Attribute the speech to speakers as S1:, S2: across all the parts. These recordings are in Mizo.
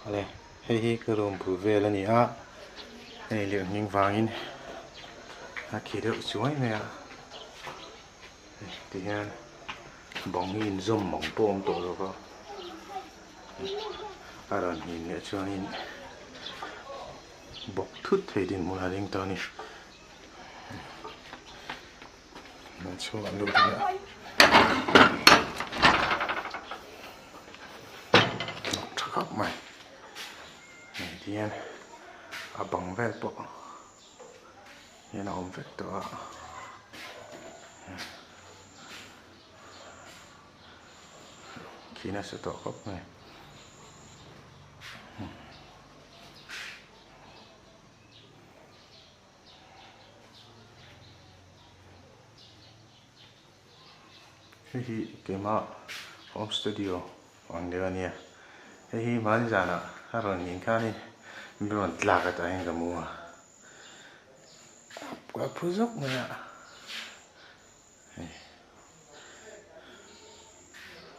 S1: Awle hei hi ka room bul vel a ni a hei lirnghing vangin a khi deuh chuai mai a hei ti hian bang hi inzawm mang pawh a awm tawh lo va a rawn nghin leh chuanin bawk thut thei dinhmun a ding tawh a ni. Chhungah lut a nia. Hnawk tha khawp mai. Hei hian a bang vel pawh hian a awm vek tawh a. Khi nasa tawh khawp mai. Hei hi keimah home studio ang deuh a nia hei hi hmani zanah a rawn nghin khanin min rawn tlak atah hian ka mu a ka phu zawk mai a hei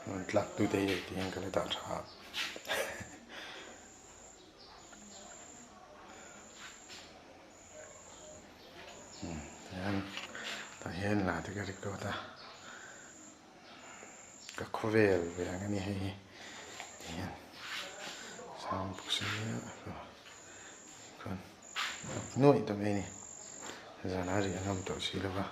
S1: rawn tlak tute hi hei ti hian ka la dah tha a. Hian tah hian la te ka record a ka khawvel ve ang a ni hei hi tihian sound box a nia chuan nuaih ta mai a ni zan a riah ngam tawh si lo va.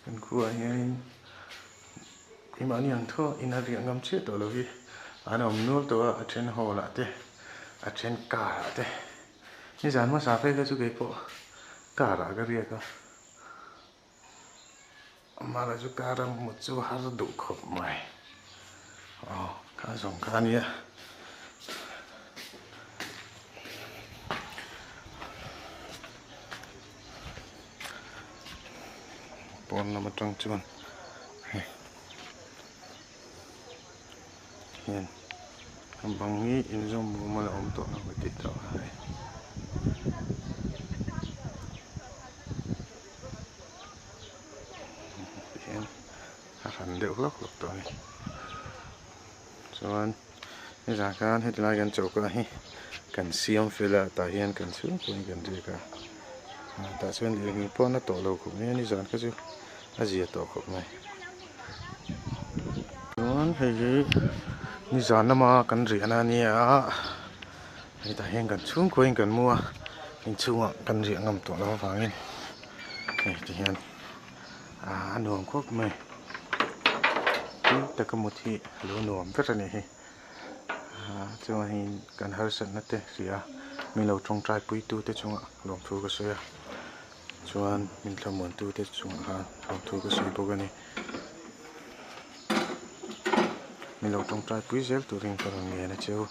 S1: Kan khuaah hianin keimahni ang tho in a riah ngam chiah tawh lo hi an awm nual tawh a a then hall ah te a then car ah te. Nizan hmasa phei kha chu kei pawh car ah ka riak a, amah chu car a hmu chu har duh khawp mai aw kha zawng kha a nia. Pawn lam atang chuan hei hian a bang hi inzawm mumal a awm tawh lo ka tih tawh a hei. Tihian a hran deuh hlawk hlawk tawh a ni chuan nizan khan heti lai kan choka hi kan siam fel a tah hian kan chhungkaw in kan riak a tah chuan lirnghing pawh a na tawh lo khawp mai a nizan kha chu a zia tawh khawp mai. Chuan hei hi nizan lama kan riahna a nia hetah hian kan chhungkaw in kan mu a inchhungah kan riah ngam tawh loh avangin hei ti hian a nuam khawp mai tui taka mut hi a lo nuam ber a nih hi chuanin kan harsatna te hria min lo tawngtai pui tu te chungah lawmthu ka sawi a. Chuan min thlamuantute chungah khan lawmthu ka sawi bawk a ni. Min lo tawngtai pui zel turin ka rawn ngen a che u.